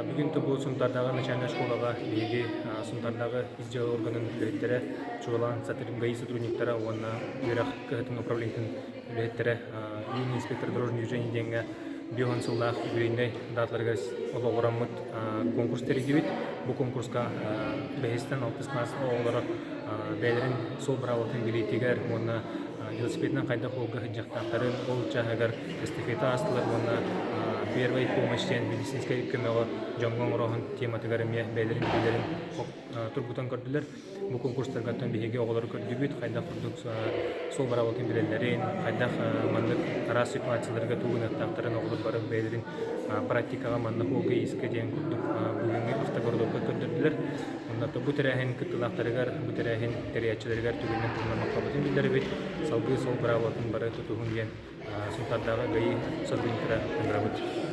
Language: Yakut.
Бүгүн бу Сунтаардааҕы начальнай школаҕа биһиги Сунтаардааҕы ис дьыала органын үлэһиттэрэ, чуолаан ГАИ сотрудниктара уонна үөрэх кыһатын управлениетын үлэһиттэрэ юный инспектор дорожного движения диэҥҥэ 50 сыллаах юбилейнай даталарыгар олоҕураммыт конкурс тэрийдибит. Бу конкурска бэһистэн алтыс класс оҕолоро бэйэлэрин суол быраабылатын билиитигэр уонна велосипедынан хайдах уолга сылдьыахтаахтарын ол чааһыгар эстафета аастылар уонна первой помощь диэн медицинскэй көмөҕө дьоҥҥо оҥорооһун тематыгар эмиэ бэйэлэрин билиилэрин тургутан көрдүлэр. Бу конкурстаргаттан биһиги оҕолору көрдүбүт, хайдах курдук суол быраабылатын билэллэрин, хайдах маннык араас ситуацияларга тугу гыныахтаахтарын оҕолор бары бэйэлэрин практикаҕа манна ОГИСК диэн курдук бүгүҥҥү автогородокка көрдөрдүлэр. Онно бу тэрээһин кыттыылаахтарыгар, бу тэрээһин тэрийээччилэригэр түгэнинэн туһунан махталбытын биллэрэбит. Салгыы суол быраабылатын бары тутуһун диэн Сунтаардааҕы ГАИ сотрудниктара ыҥырабыт.